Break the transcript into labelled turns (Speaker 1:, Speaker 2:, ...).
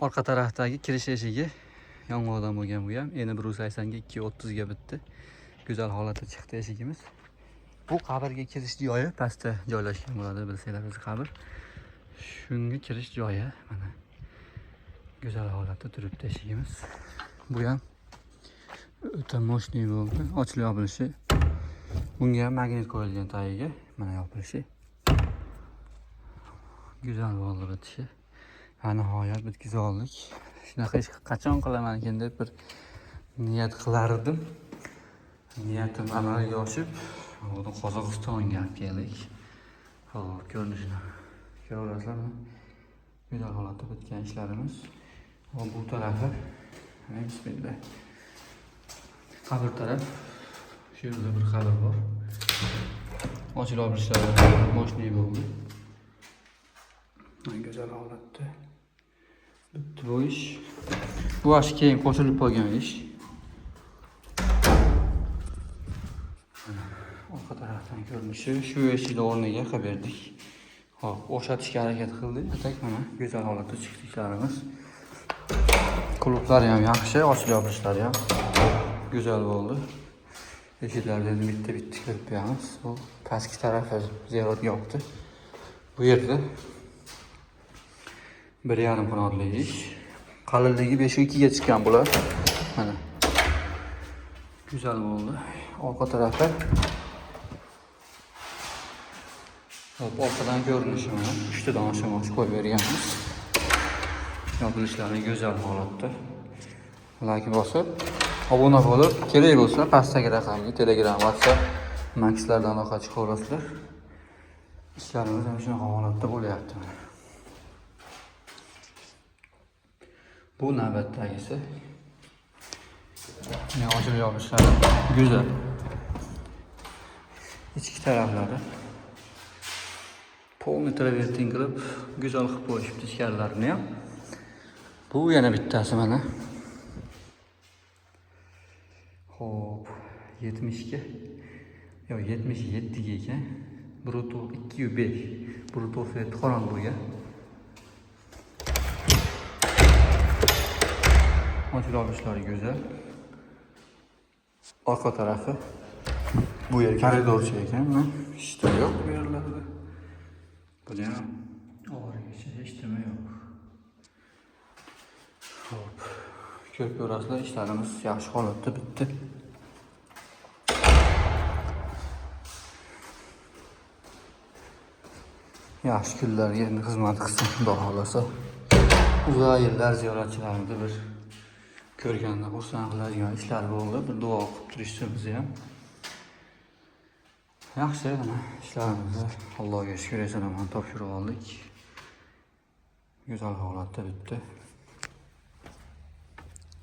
Speaker 1: Orqa tarafdagi kirish eshigi yong'oqdan bo'lgan bu ham. Eni 180 ga 230 ga bitdi. Go'zal holatda chiqdi eshigimiz. Bu qabrga kirish joyi pastda joylashgan bo'ladi, bilsanglar o'zi qabr. Shunga kirish joyi mana go'zal holatda turibdi eshigimiz. Bu ham o'ta мощный bo'ldi. Ochilib yopilishi. Bunga ham magnit qo'yilgan tagiga, mana yopilishi. Go'zal bo'ldi bitishi. Va nihoyat bitkazib oldik. Shunaqa ish qachon qilaman ekan deb bir niyat qilardim. Niyatim amalga oshib, bugun Qozog'istonga olib keldik. Xo'p, ko'rinishini ko'rasizlarmi? Go'zal holatda bitgan ishlarimiz. Hop, bu tarafi, bismillah. Qabr taraf. Shu yerda bir qabr bor. Ochilib yopilishlari мощный bo'ldi. Go'zal holatda bitdi bu ish. Bu ish keyin qo'shilib qolgan ish. Mana orqa tarafdan ko'rinishi. Shu eshikni o'rniga qilib berdik. Hop, o'xshatishga harakat qildik. А так mana go'zal holatda chiqdi ishlarimiz. Qulflari ham yaxshi, ochilib yopilishlari ham go'zal bo'ldi. Eshiklarni endi bitta-bitta ko'rib qo'yamiz. Bu pastki tarafi ziyorat yoqdi. Bu yerda 1,5 qanotli ish. Qalinligi 5.2 ga chiqqan bular. Mana. Go'zal bo'ldi. Orqa tarafi. Hop, orqadan ko'rinishi mana 3 tadan oshamash qo'yib berganmiz. Yopilishlari go'zal holatda. Like bosib, obuna bo'lib, kerak bo'lsa pastdagi raqamga Telegram, WhatsApp, Maxlardan aloqa chiqaverasizlar. Ishlarimiz ham shunaqa holatda bo'lyapti. Bu navbatdagisi. Yine ochilib yopilishlari go'zal. Ichki taraflari polni travertin qilib go'zal qilib qo'yishibdi ichkarilarini ham. Bu yana bittasi mana. Xo'p, 70 ga yo'q, 77 ga ekan. Bruto 2.5. Bruto fiyat xoron bo'lgan. Ochilib yopilishlari go'zal. Orqa tarafi bu yer koridorcha ekan, mana hech nima yo'q bu yerlarda. Buni ham oxirigacha hech nima yo'q. Xo'p, ko'rib ko'rasizlar, ishlarimiz yaxshi holatda bitdi. Yaxshi kunlarga endi xizmat qilsin, Xudo xohlasa. Uzoq yillar ziyoratchilarimizni bir ko'rganda xursand qiladigan ishlar bo'ldi. Bir duo qilib turishdi bizni ham. Yaxshi, mana ishlarimizni Allohga shukr eson-omon topshirib oldik. Go'zal holatda bitdi.